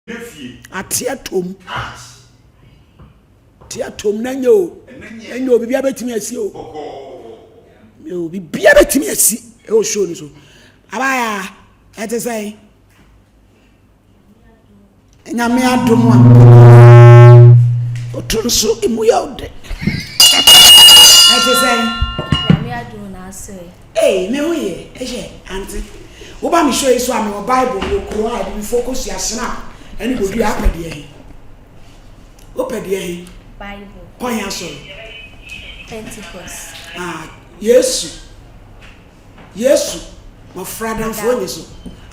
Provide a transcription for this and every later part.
Ate atom. Te atom na nyɛ o. Ɛnyɛ o, biribiara bɛtumi asi o. O, biribiara bɛtumi asi ɛwɔ show no so. Abaya, ɛte sɛn? Nyame adom a otu nso emu yɛ wo dɛ. Ɛte sɛn? Nyame adom na asɛ. Ee, me ho yɛ. Ɛhwɛ, ante. Woba me show yi so a mewɔ Bible, mewɔ kuro a abibifoɔ kɔsua snap ɛne bodua apɛ deɛ he. Wopɛ deɛ he? Bible. Kɔ he asɔre? Pentecost. Ah, Yesu. Yesu, mmɔfra adamfo wonye so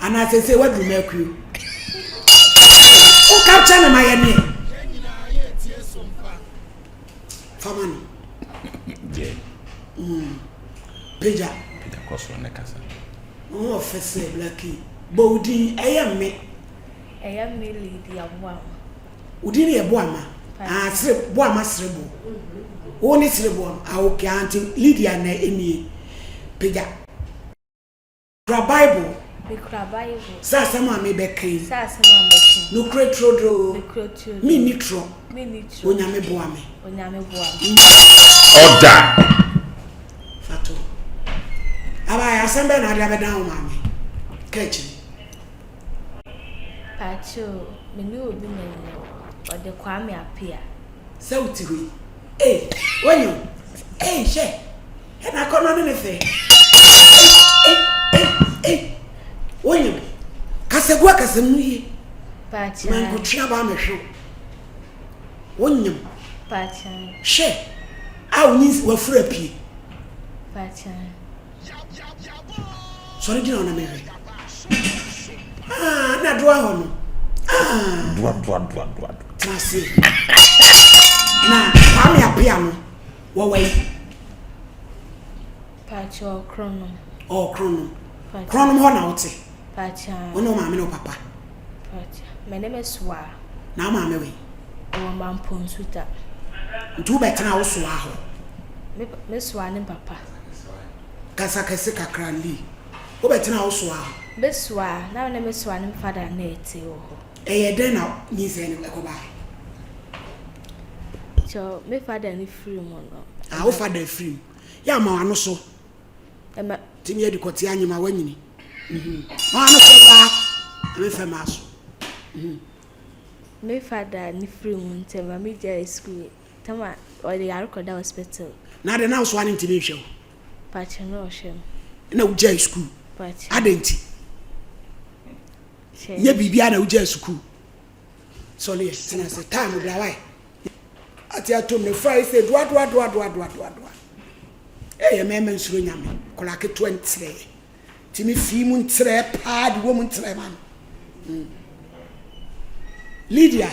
anaa seesei woaduru m'akuo? Woka kyerɛ me ma yɛ neɛ fama no. Pagya. Pagya kɔ soro ne kasa. Wo ho ɔfɛ sɛ Blackie. Bɔ wo din, ɛyɛ me. Ɛyɛ me Lydia Boama. Wo din yɛ Boama? Ah, sere, Boama Sereboɔ. Wo ne Sereboɔ no? Ah, okay, ah, nti Lydia na ɛnie. Pagya. Kura Bible. Mekura Bible. Sɛ asɛm a mebɛka yi. Sɛ asɛm a mebɛka yi. Nokorɛ turodoo. Nokorɛ turodoo. Menni torɔ. Menni torɔ. Onyame boa me. Onyame boa me. Ɔda. Fa to. Abaayɛ asɛm bɛn na ade abɛdan wo maame? Ka akyiri. Pakyoo, me ne obi na ɛwɔ, ɔde Kwame Appiah. Sɛ wo te hɔ yi, ei, wanya o, ei, hwɛ, ɛna akɔnnɔ ne ne fɛ, ei, ei, ei, ei, wanya o, kasa gu akasa mu yie, Pakyoo. mankotwe aba amɛhwe wo, wonyam, Pakyoo. hwɛ, a wonyi wafuru apue. Pakyoo. Sɔre gyina hɔ na mehwɛ. Ah, na doa hɔ no. Ah. Doa, doa, doa, doa. Tena ase. Na Kwame Apea no, wɔwɔ yi. Pakyɛ ɔkronom. Ɔkronom. Kronom hɔ na wote. Pakyɛ. Wo ne wo maame ne wo papa. Pakyɛ. Me ne me soa. Na wo maame wei? Ɔwɔ Mampɔnsuta. Nti wobɛtena wo soa hɔ? Me, me soa ne papa. Kasa kɛse kakra Lee. Wobɛtena wo soa hɔ? Me soa, na me ne me soa ne me fada na ɛte wɔ hɔ. Ɛyɛ dɛn na nyinsɛn no ɛkɔbaeɛ? Kyɛ me fada no firi mu no. Ah, wo fada firi mu. Yɛ ama w'ano so. Ɛma. Timi adi kɔte anyima wanyini. Mhm. Ma w'ano so waa. Ɛme fɛ maa so. Mhm. Me fada no firi mu nti ɛma me gyae sukuu. Tama ɔde yare kɔda hospital. Na adɛn na wo soa no ntumi nhwɛ wo? Pakyɛ na ɔhwɛ me. Na wogyae sukuu? Pakyɛ. Adɛn nti? Nyɛ biribiara na wogyae sukuu. Sɔre yɛ tena ase time bra wae. Ate atom ne fra yi sɛ doa doa doa doa doa doa doa. Ɛyɛ mɛɛma nsuro nyame kɔla ketewa ntirɛ. Tumi fii mu ntirɛ paa de wɔ mu ntirɛ ma no. Mm. Lydia,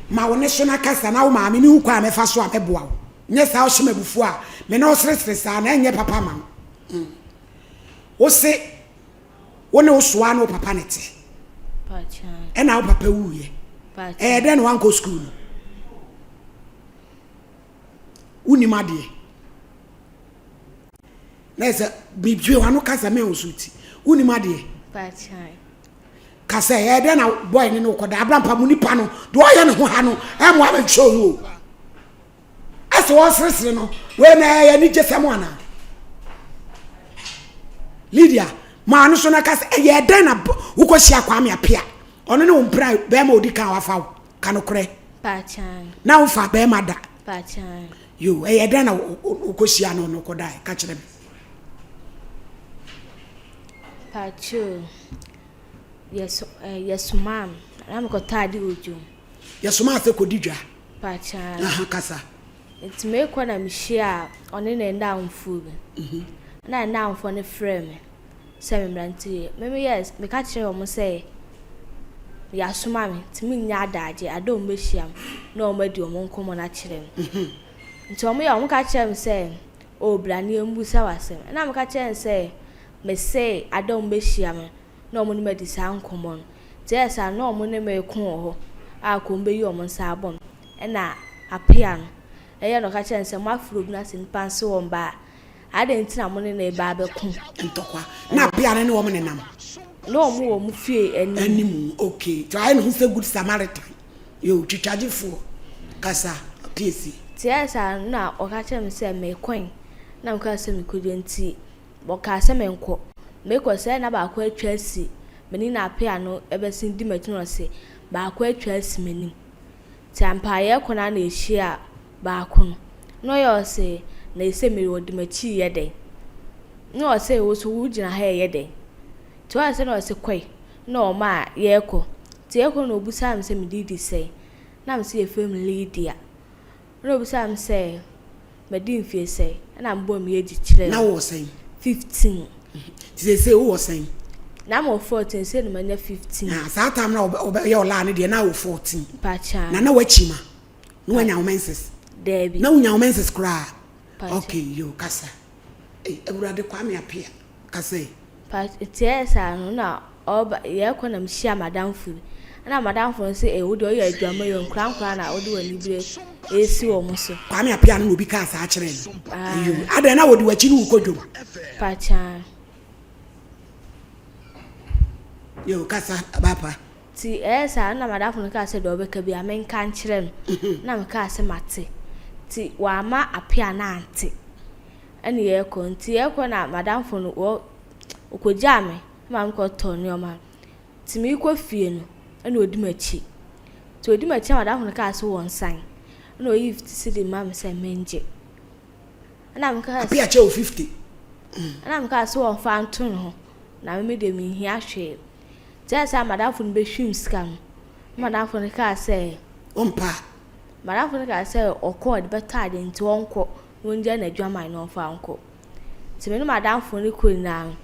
ma wo ne so na kasa na wo maame mehu kwan a mɛfa so a mɛboa wo. Nyɛ saa ɔhyɛ me abufuo a, me ne wo seresere saa na ɛnyɛ papa ma wo. Mm. Wo se wo ne wo soa ne wo papa ne te. Ɛna wo papa wuiɛ. Ɛyɛ dɛn na wankɔ sukuu no? Wonim adeɛ. Na ɛsɛ bibie wano kasa mɛ wo so ti. Wonim adeɛ. Ka sɛ ɛyɛ dɛn na boy ne ne wokɔda abrampa mu nipa no deɛ ɔyɛ ne ho ha no ɛmmoa me nkyerɛ no o ɛsɛ wɔseresere no wei na ɛyɛ anigye sɛm anaa Lydia maa no so na ka sɛ ɛyɛ dɛn na wokɔhyia Kwame Apia ɔno ne wo mpena bɛrima odi kan wafa wo ka nokorɛ na wofa bɛrima da yo ɛyɛ dɛn na wokɔhyia no no kɔdae ka kyerɛ me Pakyoo, yɛso ɛɛ yɛsomaa me na mekɔtɔ ade wɔ dwam. Yɛsomaa sɛ kɔdi dwa. Pakyoo. Aha kasa. Nti meekɔ na mehyiaa ɔne ne nnamfoɔ bi. Mhm. Na nnamfoɔ no frɛɛ me sɛ memmra nti me meyɛɛ meka kyerɛɛ wɔn sɛ yɛasoma me nti mennya adagye ada wɔn bɛhyia me na wɔn adi wɔn nkɔmmɔ no akyerɛ me. Mhm. Nti wɔn yɛ wɔn ka kyerɛɛ me sɛ oh bra na yɛmmisa wo asɛm. Ɛna meka kyerɛɛ no sɛ Mese ada a wɔbɛhyia me na wɔne me adi saa nkɔmmɔ no. Nti ɛyɛ saa na wɔne me reko wɔ hɔ a kɔ wɔbɛyi wɔn nsa abɔ me. Ɛna Apea no, ɛyɛ na ɔka kyerɛɛ no sɛ, Moafrɛ obi na sɛ nnipa nse wɔn ba a, adɛn nti na mo ne no reba abɛko? Ntɔkwa. Na Apea no ne wɔn nenam. Na ɔmo wɔ ɔmo fie anim. Anim, okay. Nti wayɛ ne ho sɛ good Samaritan. Yoo, twitwagyefoɔ. Kasa, piesie. Nti ɛyɛ saa no na ɔka kyerɛɛ me sɛ mekɔe. Na mekaa sɛ mekɔdwa nti ɔkaa sɛ menkɔ. Mekɔ sɛɛ na baako atwa asi m'anim na apea no bɛsen di m'akyi na ɔse baako atwa asi m'anim. Nti ampa yɛkɔ no ara na yɛhyia baako no. Na ɔyɛ ɔse na ɛsɛ me ɔdi m'akyi yɛ dɛn? Na ɔse wo so wogyina ha ɛyɛ dɛn? Nti ɔyɛ sɛ na ɔse kɔe na ɔmaa yɛkɔ. Nti yɛkɔ na ɔbisaa me sɛ me din de sɛn? Na mese yɛfrɛ me Lydia. Ɛna ɔbisaa me sɛ madi mfeɛ sɛn? Ɛna mebɔɔ me age kyerɛɛ no. Na wowɔ sɛn? 15. Nti seesei wowɔ sɛn? Na mewɔ 14, seesei na manya 15. Ah, saa time na ɔbɛyɛ ɔlaa no deɛ na wɔ 14. Mpakyɛ. Na na wakyi ma? Na wanya wo menses? Daabi. Na wonya wo menses koraa? Mpakyɛ. Okay, yo, kasa. Ei, Awurade Kwame Appiah, kasa yi. Pa nti ɛyɛ saa no na ɔba yɛkɔ na mehyia madamfo bi ɛna madamfo no sɛ ee wo deɛ ɔyɛ adwuma yi nkora nkora na wode w'ani bere esi wɔn so. Kwame Appiah no na obi kaa saa kyerɛɛ no. Ayo, adɛn na wɔde w'akyi ne wo kɔ dwom? Pakyaa. Yo, kasa, papa. Nti ɛyɛ saa no na madamfo no kaa sɛ deɛ ɔbɛka biara menka nkyerɛ no na mekaa sɛ mate nti wamma Appiah no ante. Ɛna yɛkɔ nti yɛkɔ na madamfo no wɔ ɔkɔgyaa me ma me kɔtɔ nneɛma nti meekɔ fie no ɛna ɔdi m'akyi nti ɔdi m'akyi na madamfo no kaa sɛ wɔnsan ɛna ɔyii 50 cedi ma me sɛ mengye ɛna mekaa sɛ akyɛ wo 50 ɛna mekaa sɛ wɔmfa nto ne ho na me deɛ menhia hwee nti ɛyɛ sɛ madamfo no bɛhwim sika no madamfo no kaa sɛ ɔmpa madamfo no kaa sɛ ɔkɔ ɔde bɛtɔ adeɛ nti ɔnkɔ Wongya n'adwaman na ɔmfa nkɔ. Nti me ne m'adamfo no kɔɔ nyinaa no,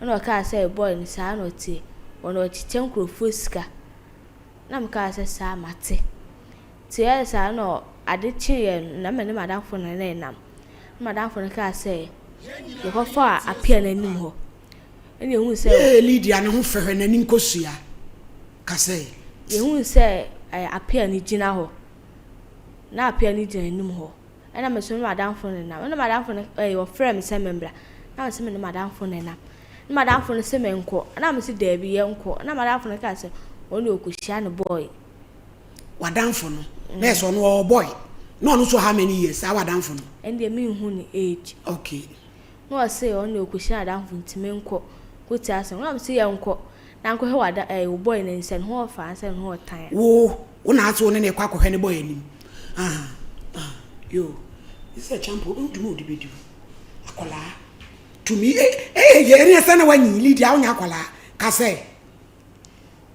ɛna ɔkaa sɛ boy no saa na ɔteɛ, ɔno ɔkyekyɛ nkurɔfoɔ sika. Na mekaa sɛ saa mate. Nti ɛyɛɛ saa na ade kyeeɛ no na me ne m'adamfo no na ɛnam. Na m'adamfo no kaa sɛ yɛkɔfaa apia no anim hɔ. Ɛna yɛhuu sɛ. Yee Lydia ne ho fɛ hwɛ n'ani nkosua ka sɛ. Yɛhuu sɛ apia no gyina hɔ. Na apia no gyina anim hɔ. Ɛna me nso me madamfo no nenam. Ɛna madamfo no ɛɛ ɔfrɛɛ me sɛ memmra. Na me nso me ne madamfo no nenam. Na madamfo no se menkɔ. Ɛna me se daabi yɛnkɔ. Ɛna madamfo no kaa sɛ ɔno deɛ ɔkɔhyia ne boy. W'adamfo no? Na yɛ sɛ ɔno ɔwɔ boy. Na ɔno nso how many years saa w'adamfo no? Ɛno deɛ menhu ne age. Okay. Na ɔse ɔno deɛ ɔkɔhyia n'adamfo nti menkɔ. Kɔtie asɛm. Ɛna me se yɛnkɔ. Na nkɔhwɛ w'ada ɛɛ wo boy no anim sɛ ne ho ɔfa anaa sɛ ne ho ɔtan a. Wo Wo na ase wo ne no rekɔ akɔhwɛ ne boy anim. Ah ah yo. This is a champ obi ntumi odi bedi wo. Akɔlaa. Tumi eh eh yɛ ɛne sɛ na wanyi Lydia wonya akɔlaa. Ka sɛ.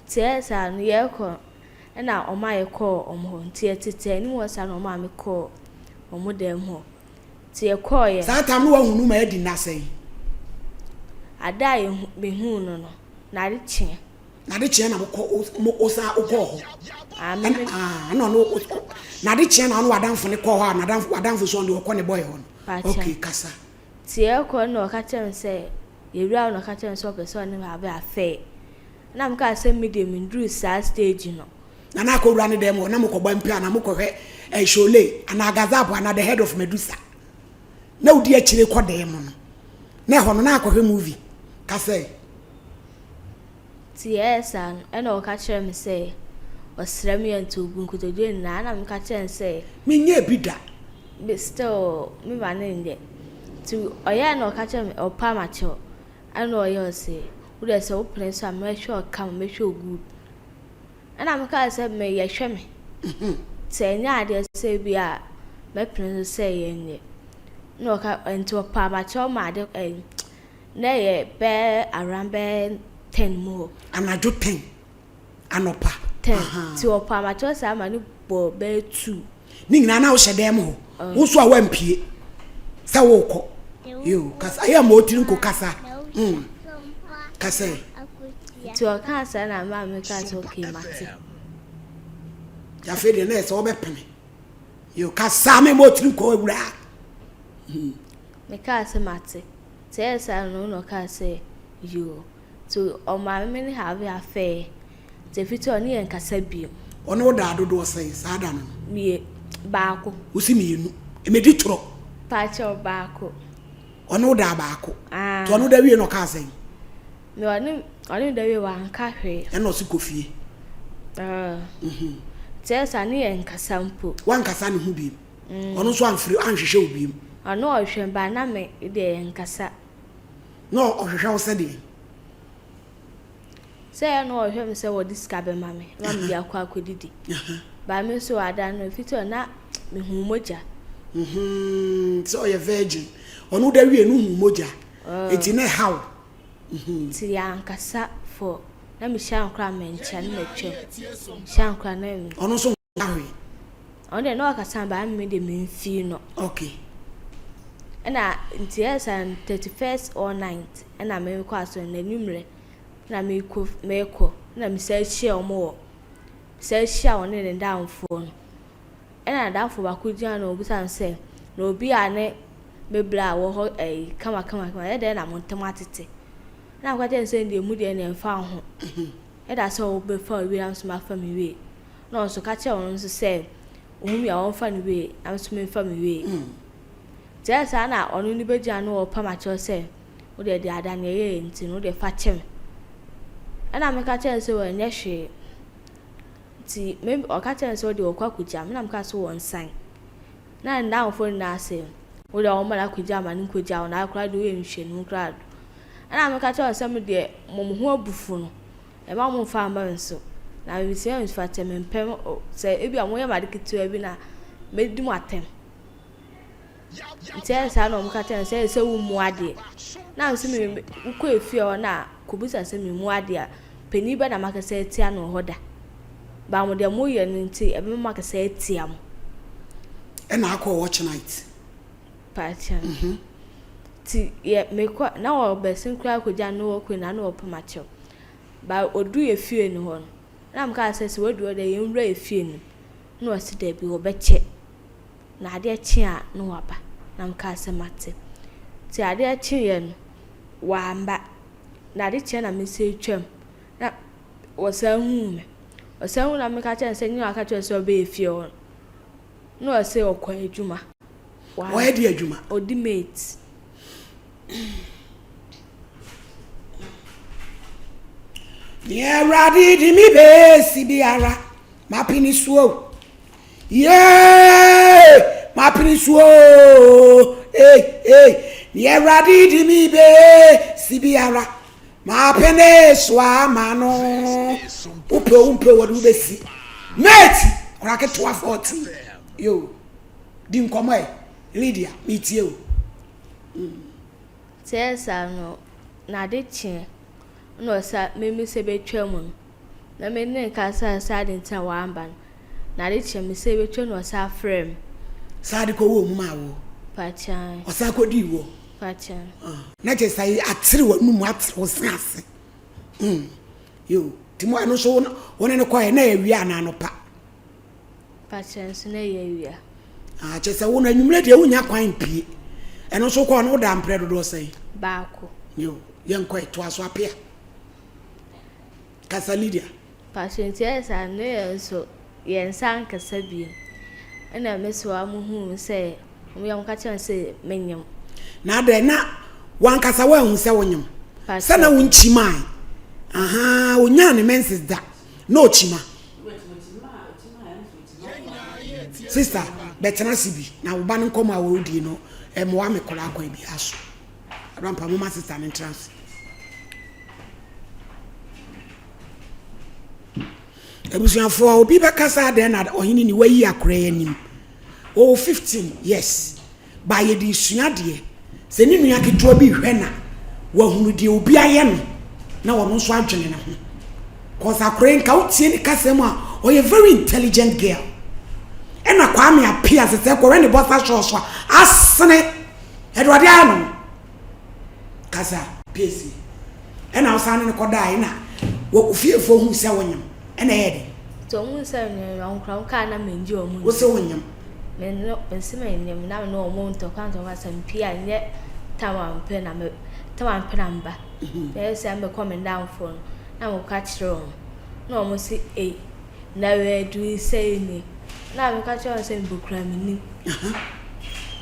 Nti ɛyɛ saa no yɛrekɔ ɛna ɔma yɛkɔɔ wɔn hɔ nti yɛtete anim hɔ saa na ɔma me kɔɔ wɔn dan mu hɔ nti yɛkɔɔeɛ. Saa tam no wahu no ma adi nna sɛn? Ada a yɛhu mehuu no no na ade kyeɛ. Na ade kyeɛ na mokɔ mo wosan wokɔɔ hɔ. Ah, me me. Ah, ɛna ɔno na ade kyeɛ na ɔno w'adamfo ne kɔɔ hɔ a n'adamfo w'adamfo so ɔno deɛ ɔkɔ ne bɔyɛ hɔ no. Pakyɛ. Okay, kasa. Nti yɛkɔ na ɔka kyerɛ me sɛ yɛwura hɔ na ɔka kyerɛ me sɛ ɔpɛ sɛ ɔne me have affair. Ɛna mekaa sɛ me deɛ menduru saa stage no. Na na akɔwura ne dan mu hɔ na mokɔbɔ mpe anaa mokɔhwɛ eh, Sholay anaa Gazap anaa The Head of Medusa. Na wodi akyire kɔ dan mu no. Na ɛhɔ no na akɔhwɛ movie. Kasa yi. Ntsi yɛyɛɛ saa no, nna ɔka kyerɛ me sɛ ɔserɛ me a ntsi obu nkotodwe nyina, nna meka kyerɛ no sɛ. Mennyɛɛ bi da. Me still me ma no nnyɛ. Ntsi ɔyɛɛ na ɔka kyerɛ me ɔpaa m'akyɛw, nna ɔyɛ ɔse wo dɛ sɛ wo pene so a mɛhwɛ wo kama mɛhwɛ wo good. Nna mekaa sɛ me yɛhwɛ me, ntsi ɛnnyɛ adeɛ sɛ bi a mɛpene so sɛ yɛnyɛ. Nna ɔka ntsi ɔpaa m'akyɛw ma ade ɛɛ. Na ɛyɛ bɛyɛ around bɛyɛ ten mu hɔ. Anadwo ten, anɔpa. Ten, nti ɔpaa m'akyɛw saa ma no bɔɔ bɛyɛ two. Ne nyinaa na wohyɛ dan mu hɔ, wo nso a woampue sɛ worekɔ. Yoo, kasa, ɛyɛ ma otiri nko kasa. Mm, kasa yi. Nti ɔkaa saa na maa me kaa sɛ okay mate. Afei deɛ na ɛsɛ wɔbɛpene. Yoo, kasa me ma otiri nko awuraa. Hmm. Mekaa sɛ mate. Nti ɛyɛɛ saa no na ɔkaa sɛ yoo. Nti ɔmaa me ne Harvey afɛɛ. Nti ɛfiti hɔ ɔne yɛn nkasa bio. Ɔne wo daa dodoɔ sɛn saa da no no? Mie, baako. Wosi mienu. Medi torɔ. Pakyɛw, baako. Ɔne wo daa baako. Aah. Nti ɔne wo da wie na ɔkaa sɛn? Me ɔne ɔne me da wie wanka hwee. Ɛna ɔse kɔ fie. Ah. Mhm. Kyerɛ sɛ ne yɛ nkasa mpo. Wankasa ne ho biem. Mm. Ɔno nso amfiri anhwehwɛ wo biem. Ɔno ɔhwehwɛ ba na me deɛ yɛ nkasa. Na ɔhwehwɛ wo sɛ deɛ. Sɛ ɛyɛ na ɔhwɛ me sɛ wɔde sika bɛma me ma mede akɔ akɔdidi. Ba me nso ada no fiti hɔ na mehu mogya. Mhm, sɛ ɔyɛ virgin. Ɔno da wie no hu mogya. Eti na ɛha wo. Nti yɛankasa for na mehyia no koraa menkyia no matwam. Hyia no koraa na. Ɔno nso nka hwee. Ɔno deɛ na ɔkasa baa me deɛ memfii no. Okay. Ɛna nti ɛyɛ saa 31st all night ɛna mekɔ asɔre na anwummerɛ na mekɔ mekɔ na mesan hyia wɔn wɔ mesan hyia wɔne ne damfoɔ no ɛna n'adamfo baako gyina na ɔbisa no sɛ na obi a ne me bra wɔ hɔ ɛyi kama kama kama ɛyɛ dɛn na mo ntam atete ɛna meka kyerɛ no sɛ deɛ mu deɛ na ɛmfa ho ɛda sɛ wobɛfa wo wie na nso mafa me wie na ɔno nso ka kyerɛ wɔn nso sɛ ohun mi a wɔmfa no wie na nso memfa me wie nti ɛyɛ saa na ɔno ne bɛgyina no ɔpam akyerɛ sɛ Wo deɛ deɛ ada nea ɛyɛeɛ nti no, wo deɛ fa kyɛ me. Ɛna meka kyerɛɛ no sɛ ɛnyɛ hwee. Nti me ɔka kyerɛɛ me sɛ wo deɛ ɔkɔ akɔgya me na meka sɛ wɔnsan. Na ne nnamfoɔ nyinaa sɛ wo deɛ wɔma no akɔgya ma no nkɔgya wo na koraa deɛ woyɛ nhwɛnimu koraa do. Ɛna meka kyerɛɛ wɔn sɛ me deɛ mo mo ho abufu no ɛma mo mfa mma me so. Na mesua me fa kyɛ mempɛ sɛ ebi a moyɛ me ade ketewa bi na mɛdi mo atɛm. Nti ɛyɛ saa na wɔka kyerɛ no sɛ ɛyɛ sɛ wommu adeɛ. Na nso me wokɔ efie hɔ na kɔbisa sɛ memmu adeɛ a, panin bɛ na makasa atia no wɔ hɔ da. Ba mo deɛ moyɛ no nti ɛbɛma makasa atia mo. Ɛna akɔ watch night. Pakyɛ. Mm -hmm. Ti yɛ mekɔ na wɔbɛsen koraa kɔgya no wɔ kɔ na na wɔpam akyɛw. Ba odu efie no hɔ no na mekaa sɛ sɛ wadu hɔ deɛ yɛnwura efie no na ɔse dabi wɔbɛkyɛ. Na adeɛ kye a na waba. Na mekaa sɛ mate. Nti adeɛ kyeeɛ no, wamba. Na ade kyeeɛ na mesan twam, na wɔsan huu me. Wɔsan huu na meka kyerɛɛ no sɛ nyɛ waka kyerɛ no sɛ ɔbɛyɛ fie hɔ no. Na ɔse ɔkɔ adwuma. Ɔyɛ deɛ adwuma? Ɔdi mate. Nea Awurade de me bɛsi biara, mapene so o. Yee, mapene so o. Ei, ei, nea Awurade de me bɛsi biara, mapene so ama no. Wopɛ o, wompɛ o, wɔde wo bɛsi. Mate, akwadaa ketewa 14. Yo, di nkɔmmɔ ɛ. Lydia, metie o. Sɛ saa no, na ade kyeɛ na ɔsa me me sɛ bɛtwa mu no, na me ne no kasaa sɛ ade nti na wamba no, na ade kyeɛ me sɛ bɛtwa na ɔsa frɛɛ me. Saa de kɔwɔɔ mu maa woɔ? Pakyan. Ɔsan kɔdii woɔ? Pakyan. Ah, na kyerɛ sɛ atere w'anum, atere wo se ase. Mm. Yo, nti mo ɛno nso wo ne no kɔɛ na ɛyɛ awia anaa anɔpa? Pakyɛ nso na ɛyɛ awia. Ah, kyɛ sɛ wo no anwummerɛ deɛ wonya kwan mpie. Ɛno nso kɔɔ no woda mprɛ dodoɔ sɛn? Baako. Yo, yɛnkɔ ɛtoa so apea. Kasa Lydia. Pakyɛ nti ɛyɛ saa no yɛ nso yɛn nsa ankasa bio. Ɛna me so a mo huu me sɛ wɔn yɛ wɔn ka kyerɛ me sɛ menyem. Na adɛn na wankasa woanhu sɛ wonyem? Sɛ na wonkyimae. Ahaa, onyaa ne menses da na ɔkyima. Sista, bɛtena ase bi na wo ba no nkɔmmɔ a wɔredie no mmoa me koraa kwan biara so. Abrampa, momma sista no ntena ase. Abusuafoɔ, obi bɛka sɛ adɛn na ɔhene ni wayi akora yi anim. Ɔwɔ 15 yes. Ba yɛde resua adeɛ. Sɛ ne nua ketewa bi rehwɛ na wahunu deɛ obi ayɛ no na ɔno nso adwene ne ho. Cause akora yi nka wotie ne kasa mu a ɔyɛ very intelligent girl. Ɛna Kwame Appiah sɛ sɛ kɔhwɛ ne bɔsa short so a asene ɛde ɔde ayɛ no. Kasa piesie. Ɛna wosan ne no kɔdae na wɔ ofiefoɔ hu sɛ wonyem. Ɛna ɛyɛ den. Nti ɔmo hu sɛ menyem no ɔmo koraa ɔmo kaa na mengye ɔmo ndi. Wose wonyem? Me no mese menyem na me ne ɔmo ntɔkwa ntɔkwa sɛ mepie a nyɛ tam a mepɛ na me tam a mepɛ na meba. Na ɛyɛ sɛ mekɔ me ndamfoɔ no na mekɔka kyerɛ ɔmo na ɔmo se ei na w'aduru sɛi ni na meka kyerɛ ɔmo sɛ mpo koraa mennim.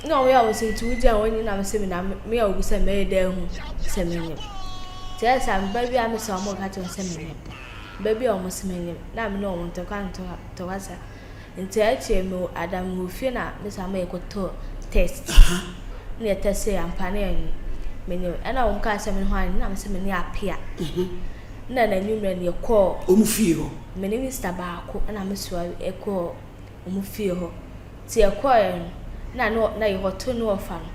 Na ɔmo yɛ ɔmo se nti wogyina hɔ na mese me na me a obi sɛ mɛyɛ dɛ ahu sɛ menyem. Nti ɛyɛ saa meba bi a me sɛ wɔn ka kyerɛ sɛ menyim. Meba bi a wɔn sɛ menyim na me ne wɔn ntɔkwa ntɔkwa saa. Nti akyire me ada me wɔ fie na me saa ma yɛkɔtɔ test. Na yɛ test yɛ ampa ne yɛ menyim. Ɛna wɔn kaa sɛ me ne hwan na me sɛ me ne Apea. Na n'anwummerɛ no yɛkɔɔ. Wɔn fie hɔ. Me ne me sista baako ɛna me soa ɛkɔɔ wɔn fie hɔ. Nti yɛkɔeɛ no, na ne na yɛkɔtoo ne wɔfa no.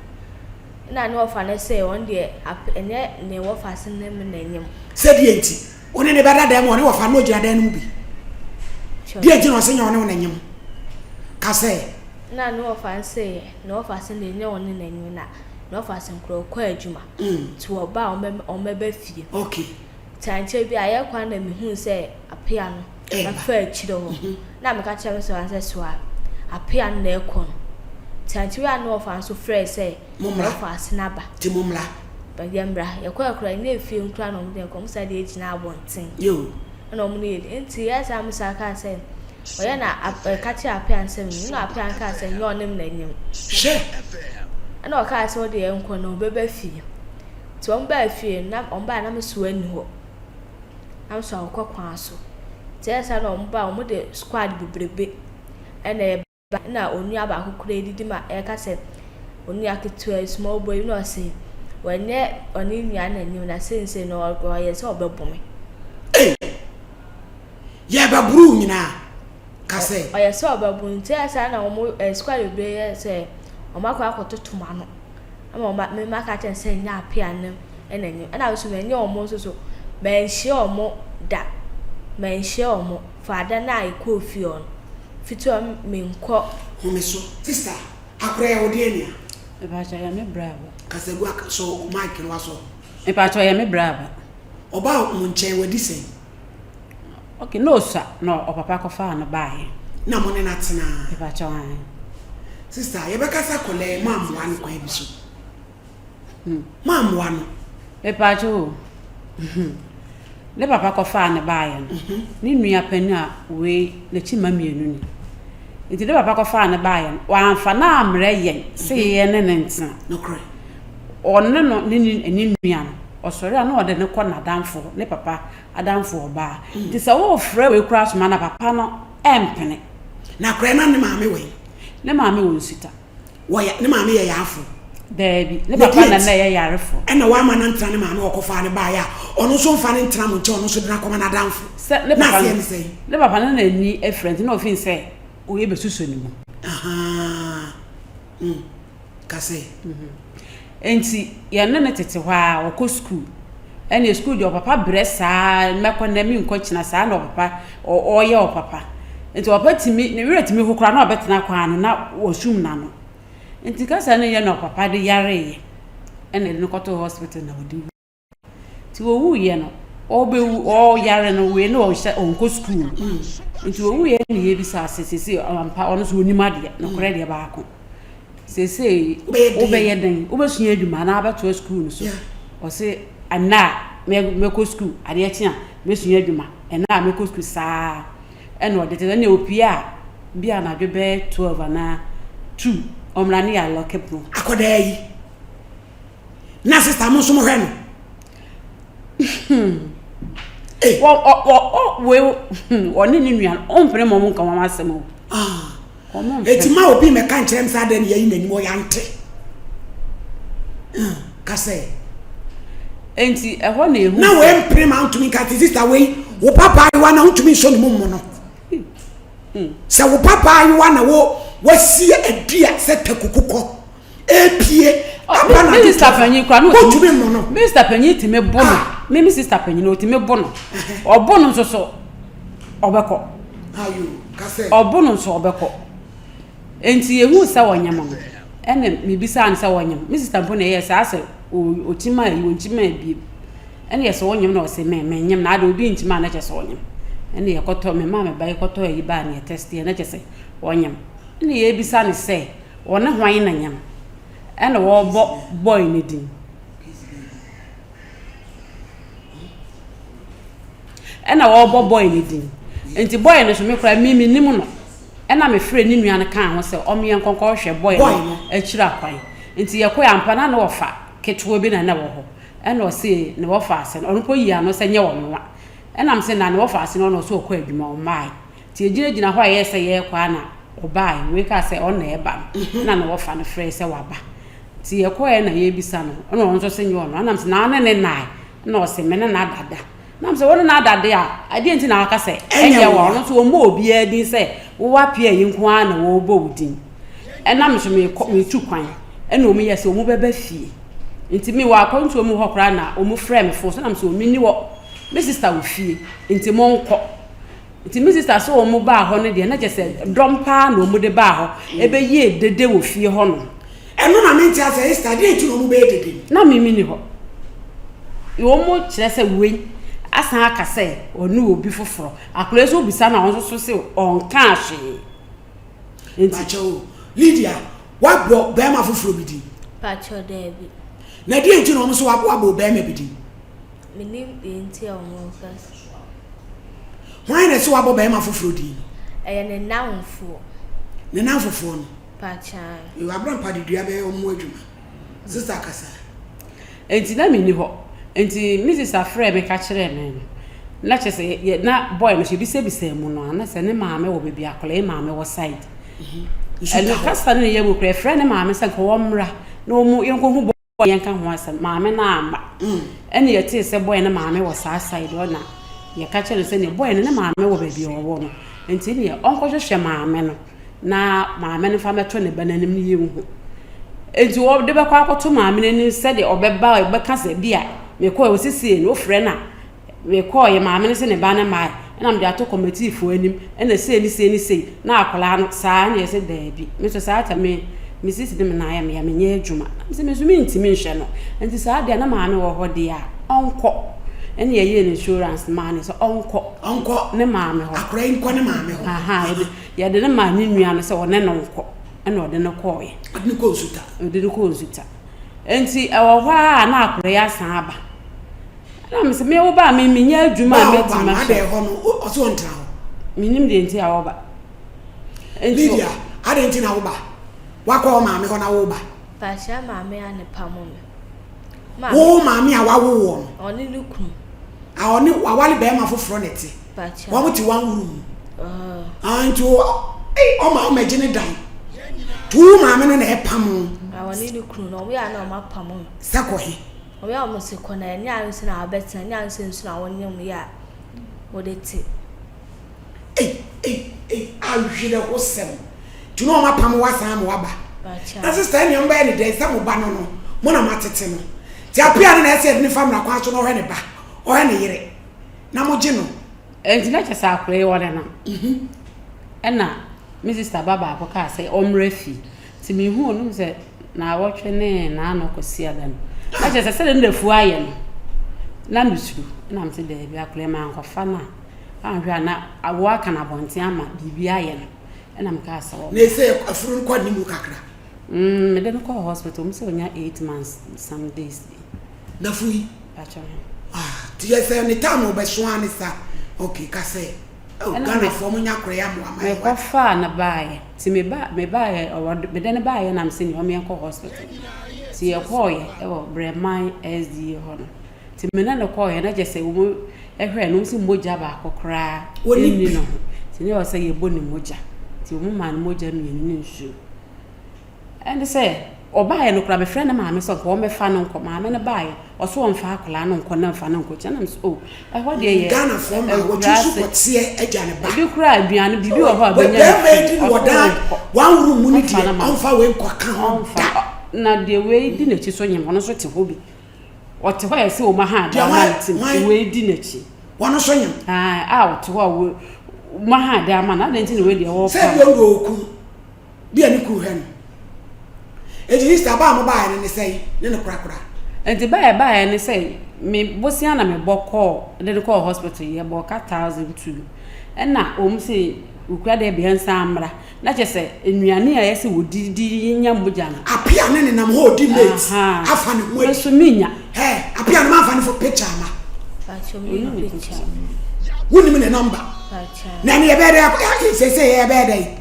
Ɛna ne wɔfa no sɛ ɔno deɛ ap ɛnyɛ ne wɔfa se ne me na ɛnyem. Sɛ deɛ nti? Wo ne no bɛda dan mu a, ɔne wɔfa no na ɔgyina dan no mu bi. Deɛ nti na ɔse nyɛ ɔne wo na ɛnyem? Ka sɛ. Ɛna ne wɔfa no se ne wɔfa se deɛ ɛnyɛ ɔne na ɛnyem na ne wɔfa se nkorɔ ɔkɔ adwuma. Nti ɔba a ɔmmɛba fie. Okay. Nti ankyɛ bi a yɛkɔ a na mehuu sɛ apea no afa akyire hɔ. Na meka kyerɛ me sɔa no sɛ soa apea no na ɛkɔ no. Nti ankyɛ bi a na ɔfa nso frɛɛ sɛ ɔfa ase no aba. Nti mommra. Yɛmmra. Yɛkɔɛ koraa ɛnyɛ efie koraa na wɔde yɛn kɔ. Wɔn san de yɛn gyinaa abɔnten. Ɛna wɔn ne yɛn di. Nti yɛyɛ saa me saa kaa sɛ ɔyɛ na ɛka kyerɛ apea no sɛ menim. Na apea no kaa sɛ nyɛ ɔne me na ɛnyem. Hwɛ! Ɛna ɔkaa sɛ ɔde yɛn nkɔ na ɔbɛba fie. Ntsi wɔbaa fie no, na wɔbae na me soa nnyi hɔ. Na me soa ɔkɔ kwan so. Ntsi ayɛ saa na wɔbae, wɔde squad bebrebe na ɛbae. Nna onua baako koraa edidi ma ɛreka sɛ, onua ketewa yi, small boy yi, nna ɔse ɔnnyɛ ɔne nua no enyim na seisei no ɔyɛ sɛ ɔbɛbo me. Ei! Yɛrebɛboro wo nyinaa? Ka sɛ. Ɔyɛ sɛ ɔbɛbo me. Ntsi ayɛ saa na wɔn squad bebree yɛɛ sɛ wɔakɔ akɔtoto m'ano. Ɛna ɔma me maka akyerɛ no sɛ nyɛ apea no na ɛnyɛ. Ɛna me nso manyɛ wɔn nso so manhyia wɔn da. Manhyia wɔn for ada no a yɛkɔɔ fie hɔ no. Fiti hɔ menkɔ. Home so. Sister, akora yɛ wo deɛ nea? Mepakyɛ yɛ me bra ba. Kasa gu ak so mic no wasɔ. Mepakyɛ yɛ me bra ba. Ɔbaa mo nkyɛn wadi sɛn? Ok na osua na ɔpapa kɔfaa no baeɛ. Na mo ne no atena? Mepakyɛw aane. Sister yɛbɛkasa kɔlɛɛ mo ammoa no kwan bi so mo ammoa no. Mepakyɛw o ne papa kɔfaa no baeɛ no ne nua panin a wei n'akyi mma mmienu ni nti ne papa kɔfaa no baeɛ no wamfa no ammrɛ yɛn sɛ yɛn ne no ntena. Nokorɛ. Ɔne no ne ne nua no ɔsɔre a na ɔde no kɔ n'adamfo hɔ ne papa adamfo ɔbaa. Nti sɛ worefrɛ wei koraa soma no a, papa no mpene. Na akwadaa no ne maame wɔ he? Ne maame wɔ Nsuta. Wɔyɛ, ne maame yɛ yarefoɔ? Daabi, ne papa na na ɛyɛ yarefoɔ. Ɛna wamma no antena ne maame hɔ kɔfaa no baeɛ a, ɔno nso mfa no ntena mo nkyɛn, ɔno nso de no akɔma n'adamfo. Sɛ ne Na papa aseɛ no, ne sɛn? ne papa no n'ani afira nti na ɔfii sɛ wei bɛsosɔ ne mu. Ahaa, mm. Ka sɛ. Enti yɛne no tete hɔ ara, ɔkɔ sukuu. Ɛnneɛ sukuu deɛ ɔpapa brɛ saa, mɛkɔ nnɛ menkɔ kyena, saa na ɔpapa ɔyɛ ɔpapa. Nti ɔpapa tumi, ne werɛ tumi ho koraa na ɔbɛtena kwan ano na wasum n'ano. Nti kasa no yɛ na ɔpapa de yareeɛ ɛna yɛde no kɔtoo hospital na ɔde wuiɛ. Nti ɔwuiɛ no, ɔbɛwu, ɔyare no, wei na ɔhyɛ, ɔnkɔ sukuu. Nti ɔwuiɛ na yɛbisaa sɛ seesei ampa ɔno nso ɔnim adeɛ, nokorɛ deɛ baako. Seesei wobɛyɛ dɛn? Wobɛsua adwuma anaa wobɛtoa sukuu no so? Ɔse ɛnnɛ a mɛkɔ sukuu, adeɛ kye a mɛsua adwuma, ɛnnɛ a mɛkɔ sukuu saa ɛna ɔde te. Ɛnna ɔpue a bi anadwo bɛyɛ 12 anaa 2 ɔmmra ne yɛ alɔke pono. Akwadaa yi. Na sista mo nso mo hwɛ no. Hey. Wɔ ɔ wɔ ɔ wei ɔne ne nua no ɔmpene ma ɔmo nka wɔn asɛm o. Ah. Eti ma obi mɛka nkyerɛ m sɛ adɛn ne yɛyi n'anim ɔyɛ ante. Ah, ka sɛ. Enti ɛhɔ na ehu. Na wei mpene ma ntumi nka te sista wei wo papa ayewa na ntumi nsɔ ne mu mmo no. Sɛ wo papa ayewa na wo wasie adua sɛ takukukɔ. Epie aba na Me sista panyin kura no otumi mo no. Me sista panyin tumi bo no. Ah. Me me sista panyin otumi bo no. Ɔbo no nso so ɔbɛkɔ. Ayo kasɛ. Ɔbo no nso ɔbɛkɔ. Enti yehu sɛ ɔnyem no. Ɛna mebisa no sɛ ɔnyem. Me sista mpo na ɛyɛ saa sɛ okyima yi onkyima biem. Ɛna yɛ sɛ ɔnyem na ɔsɛ me menyem na ade obi nkyima na kyɛ sɛ ɔnyem. Ɛna yɛkɔtɔ me maa me ba yɛkɔtɔ ayi baa na yɛ test yɛ na kyɛ sɛ ɔnyem. Ɛna yɛbisa no sɛ Wɔne hwan na nyam? Ɛna wɔrebɔ boy no din. Ɛna wɔrebɔ boy no din. Nti boy no so me koraa me menim no. Ɛna mefrɛ ne nua no kaa ho sɛ ɔmeɛ nkɔnkɔ hwɛ boy no akyiri akwan. Nti yɛkɔɛ ampa na na wɔfa ketewa bi na na ɛwɔ hɔ. Ɛna ɔse ne wɔfa ase no, ɔno mpo yii ano sɛ nyɛ ɔno a. Ɛna mese na ne wɔfa ase no ɔna ɔse ɔkɔ adwuma ɔmmae. Nti yɛgyinagyina hɔ a ɛyɛɛ sɛ yɛrekɔ a na ɔbae. Wei kaa sɛ ɔno na ɛreba no. Ɛna ne wɔfa no frɛe sɛ waba. Nti yɛkɔeɛ na yɛrebisa no, ɛna ɔno nso se nyɛ ɔno. Ɛna mese na wo ne no nnae? Ɛna ɔse me ne no ada da. Na mesɛ wo ne no ada de a, ɛdeɛn nti na waka sɛ ɛnyɛ wo a? Ɔno nso ɔmmɔ obiara din sɛ wowɔ apea yi nko ara na wɔrebɔ wo din. Ɛna me nso mekɔ metu kwan ɛna wɔn yɛ sɛ wɔn bɛba fie. Nti me wɔ akwantuo mu hɔ koraa na wɔn frɛ me fon so na mesɛ wɔn menni hɔ. Me sista wɔ fie nti monkɔ. Nti me sista sɛ wɔn baa hɔ no deɛ na kyerɛ sɛ dɔm paa na wɔn de baa hɔ ɛbɛyɛɛ dede wɔ fie hɔ nom. Ɛno na mente aseɛ Esther deɛ nti na wɔn bɛyɛ dede no. Na me menni hɔ. Wɔn kyerɛ sɛ wei asan aka sɛ ɔne obi foforɔ. Akwadaa yi nso wobisa no a ɔno nso so se ɔnkaa hwee. Nti. Pakyɛ o Lydia wabɔ bɛrima foforɔ bi din? Pakyɛ daabi. Na deɛ nti na wɔn nso wabɔ bɛrima bi din? Menim deɛ nti a wɔka saa. Hwan na ɛsɛ wabɔ barima foforɔ din no? Ɛyɛ ne nnamfoɔ. Ne nnamfofoɔ no? Pakyan. Yoo, Abrampa de dua bɛyɛ wɔn adwuma. Sista kasa. Enti na menni hɔ. Enti me sista frɛɛ me ka kyerɛɛ me no, na kyerɛ sɛ yɛ na boy no so yɛbisabisaa mu no a, na sɛ ne maame wɔ baabi a akwadaa yi maame wɔ side. Ɛno kasa no ne yɛ mu koraa, yɛfrɛɛ ne maame sɛ nka wɔmmra na wɔn yɛnkɔhu boy yɛnka ho asɛm. Maame no amma. Ɛna yɛtee sɛ boy no maame wɔ saa side hɔ na yɛka kyerɛ no sɛ neɛ boy no ne maame wɔ baabi a ɔwɔ no. Nti neɛ ɔnkɔhwehwɛ maame no na maame no fa mɛto ne ba no anim ne yɛnhu. Nti wɔde bɛkɔ akɔto maame no anim sɛdeɛ ɔbɛba ɔbɛka sɛ bi a mekɔɛ ɔsisie no wofrɛ no a Mekɔeɛ, maame no se ne ba no mmaeɛ, ɛna mede ato kɔmatiifoɔ anim, ɛna sei ne sei ne sei, na akwadaa no, saa, ɛna yɛse daabi. Me nso saa ta me, me sisi ne me nan yɛ me ya, menyɛ adwuma. Na mese me nso mentumi nhwɛ no, nti saa deɛ na maame wɔ hɔ deɛ a, ɔnkɔ. Ɛna yɛyɛɛ no insurance maa no sɛ ɔnkɔ. Ɔnkɔ. Ne maame hɔ. Akwadaa yi nkɔ ne maame hɔ. Aha, yɛde, yɛde no maa ne nua no sɛ ɔne no nkɔ, ɛna ɔde no kɔɔeɛ. Ɔde no kɔɔ Nsuta. Ɔde no kɔɔ Nsuta. Nti ɛwɔ hɔ ara na akwadaa yi asan aba. Ɛna me sɛ me wo ba a me menyɛ adwuma a mɛtumi ahwɛ. Adɛn hɔ no ɔsɛ ɔntena hɔ. Menim deɛ nti a wɔba. Lydia adɛn nti na woba? Wakɔ wo maame hɔ na woba. Pakyɛ maame a ne pamo me. Wo maame a wawo woɔ no. Ɔne ne kunu. A ɔne wawale bɛrima foforɔ na ɛte. Pakyɛ. Wɔn te one room mu. Ah nti ɔma ɔmɛgye ne dan. To wo maame no na ɛpamo. Ɔne ne kunu na ɔmo yɛ a na ɔmo apamo. Sɛ kɔ he? Ɔyɛ a wɔse kɔ na ɛnyɛ ansa na wabɛtena, ɛnyɛ ansa nso na wonyem yɛ a wode te. Ei ei ei awerɛhosɛm nti na wɔn apam wo asan ama waba na sista ɛnea mo bɛyɛ ne dɛn sɛ mo ba no no mo na mo atete no nti apia no na ɛsɛ yɛde ne fa mmara kwan so na ɔhwɛ ne ba ɔhwɛ ne yere na mo gye no. Nti na kyɛ sɛ akora yi ɔne no ɛna me sista ba baako kaa sɛ ɔmmra fie Nti mehuu no sɛ naawɔtwe ne naano Kwasiada no, na kyerɛ sɛ sɛdeɛ ne dafua ayɛ no, na mesuro. Na mese daabi, akwadaa yi mankɔfa no a, anhwɛ a na awoɔ aka no abɔnten ama biribi ayɛ no. Ɛna mekaa sɛ ɔmmra. Na ɛsɛ afuru no kɔ anim kakra? Mm, mede no kɔɔ hospital, wɔn sɛ ɔnya 8 months some days bi. N'afu yi? Pakyɛ ho. Ah, nti yɛ sɛ ne time ɔbɛso ara ne sa. Okay, ka sɛ. Oh, Ghanafoɔ mo nya korɛ amoa ma yɛ Mekɔ faa no baeɛ nti me ba me baeɛ ɔwɔ mede no baeɛ na mese nea ɔmo yɛnkɔ hospital nti yɛkɔɔyɛ ɛwɔ Brɛman SDA hɔ no nti me ne no kɔɔyɛ na kyerɛ sɛ ɔmo ɛhwɛɛ no ɔmo se mogya baako koraa ɛnni ne ho nti na ɛwɔ sɛ yɛbɔ ne mogya nti ɔmo maa no mogya mmienu ne nsuo. Ɛne sɛ, ɔbaeɛ no koraa mefrɛɛ ne maame sɛ nka ɔmmɛfa no nkɔ. Maame no baeɛ, ɔse ɔmfa akwadaa no nkɔ na mfa no nkɔ. Ɛna mese oh, ɛhɔ deɛ yɛ Ghanafoɔ ma wɔtumi so kɔteɛ agya ne ba. Ebi koraa aduane, biribi wɔ hɔ a bɛnya no free. Ɔse ɔnkɔ. One room mu no deɛ, ɔmfa wei nkɔ ka ho da. Na deɛ wei di n'akyi so nyem, ɔno nso te hɔ bi. Ɔte hɔ a ɛsɛ wɔn aha dan ma no tim, wei di n'akyi. Wɔn nso nyem. A ɔte hɔ a wɔn aha dan ma no, adɛn nti na wei deɛ wɔpa. Sɛ ebi ɔno deɛ ɔkunu. Bi a ne kunu hwɛ no. Enti Easter ba a mobaeɛ no ne sɛn ne no korakora? Enti ba a ɛbaeɛ ne sɛ me bosea na mebɔ kɔɔ de no kɔɔ hospital yɛbɔɔ ka 1002 ɛna wɔn se wokura deɛ bea nsan mmra na kyerɛ sɛ nnuane a ɛyɛ sɛ wɔdidi nya mogya no. Apia ne nenam hɔ ɔdi mate afa ne ho adi. Me nso menya. Hɛ Apia no mamfa ne fo picture ama. Pacho me picture. Wonim ne number. Na ɛne yɛbɛyɛ dɛ sɛsɛ yɛbɛyɛ dɛ.